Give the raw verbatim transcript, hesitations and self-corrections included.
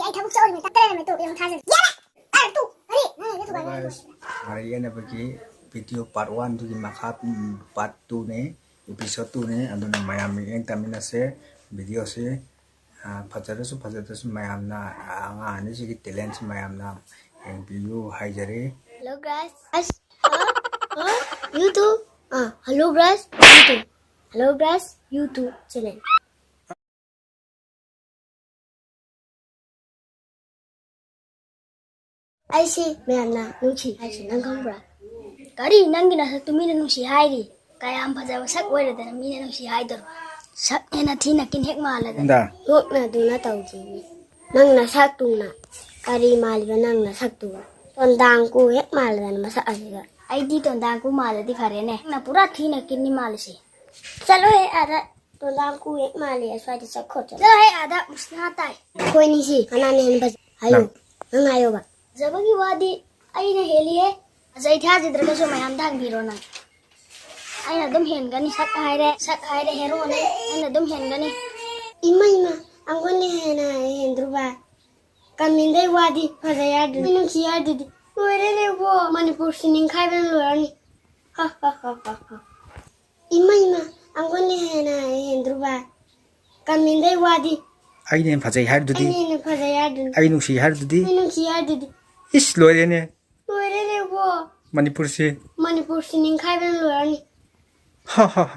ꯑꯩ ꯊꯕꯛ ꯆꯠꯂꯨꯔꯤꯉꯩ ꯇꯞꯇ ꯂꯩꯔꯝꯃꯦ ꯇꯨ, ꯌꯦꯡꯉꯨ ꯊꯥꯖꯤꯜꯂꯦ꯫ ꯌꯥꯔꯦ! ꯇꯥꯔꯦ ꯇꯨ! ꯑꯔꯤ! ꯅꯪ ꯑꯩꯒ ꯊꯨꯒꯥꯏꯅꯕ guys, ꯂꯣꯏꯔꯦ꯫ ꯃꯔꯤ ꯌꯦꯠꯅꯕꯒꯤ video part one ꯗꯨꯒꯤ ꯃꯈꯥ, ꯎꯝ, part two ꯅꯦ, episode two ꯅꯦ꯫ ꯑꯗꯨꯅ ꯃꯌꯥꯝ ꯃꯤꯠꯌꯦꯡ ꯇꯝꯃꯤꯟꯅꯁꯦ video ꯁꯤ꯫ ꯑ, ꯐꯖꯔꯁꯨ ꯐꯖꯗ꯭ꯔꯁꯨ ꯃꯌꯥꯝꯅ, ꯑ, ꯑꯉꯥꯡ ꯑꯅꯤꯁꯤꯒꯤ talent ꯁꯤ ꯃꯌꯥꯝꯅ ꯌꯦꯡꯕꯤꯌꯨ ꯍꯥꯏꯖꯔꯤ꯫ Hello guys. Guys. Huh? Huh? YouTube? Ah, hello guys. YouTube. Hello guys. YouTube channel. ꯑꯩꯁꯤ ꯃꯌꯥꯝꯅ ꯅꯨꯡꯁꯤ ꯍꯥꯏꯁꯤ ꯅꯪ ꯈꯪꯕ꯭ꯔꯥ? ꯀꯔꯤ? ꯅꯪꯒꯤ ꯅꯁꯛꯇꯨ ꯃꯤꯅ ꯅꯨꯡꯁꯤ ꯍꯥꯏꯔꯤ? ꯀꯌꯥꯝ ꯐꯖꯕ ꯁꯛ ꯑꯣꯏꯔꯗꯅ ꯃꯤꯅ ꯅꯨꯡꯁꯤ ꯍꯥꯏꯗꯣꯏꯔꯣ? ꯁꯛ ꯍꯦꯟꯅ ꯊꯤꯅ ꯀꯤꯟ ꯍꯦꯛ ꯃꯥꯜꯂꯗꯅ꯫ ꯅꯣꯛꯅꯗꯨꯅ ꯇꯧꯁꯤꯅꯤ꯫ ꯅꯪ ꯅꯁꯛꯇꯨꯅ ꯀꯔꯤ ꯃꯥꯜꯂꯤꯕ ꯅꯪ ꯅꯁꯛꯇꯨꯒ? ꯇꯣꯟꯗꯥꯡ ꯀꯨ ꯍꯦꯛ ꯃꯥꯜꯂꯗꯅ ꯃꯁꯛ ꯑꯁꯤꯒ꯫ ꯑꯩꯗꯤ ꯇꯣꯟꯗꯥꯡ ꯀꯨ ꯃꯥꯜꯂꯗꯤ ꯐꯔꯦꯅꯦ꯫ ꯅꯪꯅ ꯄꯨꯔꯥ ꯊꯤꯅ ꯀꯤꯟꯅꯤ ꯃꯥꯜꯂꯤꯁꯦ꯫ ꯆꯠꯂꯣꯍꯦ ꯑꯥꯗ꯫ ꯇꯣꯟꯗꯥꯡ ꯀꯨ ꯍꯦꯛ ꯃꯥꯜꯂꯤ ꯑꯁ꯭ꯋꯥꯏꯗ ꯆꯠꯈꯣ ꯆꯠꯂꯣ꯫ ꯆꯠꯂꯣꯍꯦ ꯑꯥꯗ ꯃꯨꯁꯅꯥ ꯇꯥꯏ꯫ ꯑꯩꯈꯣꯏꯅꯤꯁꯤ ꯀꯅꯥꯅ ꯍꯦꯟꯅ ꯐꯖꯩ? ꯍꯥꯏꯌꯨ꯫ ꯅꯪ꯫ ꯅꯪ ꯍꯥꯏꯌꯣꯕ꯫ ꯐꯖꯕꯒꯤ ꯋꯥꯗꯤ ꯑꯩꯅ ꯍꯦꯜꯂꯤꯍꯦ꯫ ꯐꯖꯩ ꯊꯥꯖꯗ꯭ꯔꯒꯁꯨ ꯃꯌꯥꯝꯗ ꯍꯪꯕꯤꯔꯣ ꯅꯪ꯫ ꯑꯩꯅ ꯑꯗꯨꯝ ꯍꯦꯟꯒꯅꯤ꯫ ꯁꯛ ꯍꯥꯏꯔꯦ, ꯁꯛ ꯍꯥꯏꯔꯦ ꯍꯦꯔꯣꯅꯦ꯫ ꯑꯩꯅ ꯑꯗꯨꯝ ꯍꯦꯟꯒꯅꯤ꯫ ꯏꯃꯥ, ꯏꯃꯥ, ꯑꯩꯉꯣꯟꯗ ꯍꯦꯟꯅ ꯍꯦꯟꯗ꯭ꯔꯨꯕ? ꯀꯃꯦꯟꯗꯩ ꯋꯥꯗꯤ ꯐꯖꯩ ꯍꯥꯏꯗꯨꯗꯤ, ꯅꯨꯡꯁꯤ ꯍꯥꯏꯗꯨꯗꯤ꯫ ꯂꯣꯏꯔꯦꯅꯦ ꯏꯕꯣ, ꯃꯅꯤꯄꯨꯔꯁꯤ ꯅꯤꯡꯈꯥꯏꯕꯅ ꯂꯣꯏꯔꯅꯤ꯫ ꯍ, ꯍ, ꯍ, ꯍ, ꯍ꯫ ꯏꯃꯥ, ꯏꯃꯥ, ꯑꯩꯉꯣꯟꯗ ꯍꯦꯟꯅ ꯍꯦꯟꯗ꯭ꯔꯨꯕ? ꯀꯃꯦꯟꯗꯩ ꯋꯥꯗꯤ꯫ ꯑꯩꯅ ꯍꯦꯟꯅ ꯐꯖꯩ ꯍꯥꯏꯗꯨꯗꯤ꯫ ꯑꯩꯅ ꯍꯦꯟꯅ ꯐꯖꯩ ꯍꯥꯏꯗꯨꯗꯤ꯫ ꯑꯩ ꯅꯨꯡꯁꯤ ꯍꯥꯏꯗꯨꯗꯤ꯫ ꯑꯩ ꯅꯨꯡꯁꯤ ꯍꯥꯏꯗꯨꯗꯤ꯫ ꯏꯁ, ꯂꯣꯏꯔꯦꯅꯦ꯫ ꯂꯣꯏꯔꯦꯅꯦ ꯏꯕꯣ꯫ ꯃꯅꯤꯄꯨꯔꯁꯤ꯫ ꯃꯅꯤꯄꯨꯔꯁꯤ ꯅꯤꯡꯈꯥꯏꯕꯅ ꯂꯣꯏꯔꯅꯤ꯫ ꯍ, ꯍ, ꯍ꯫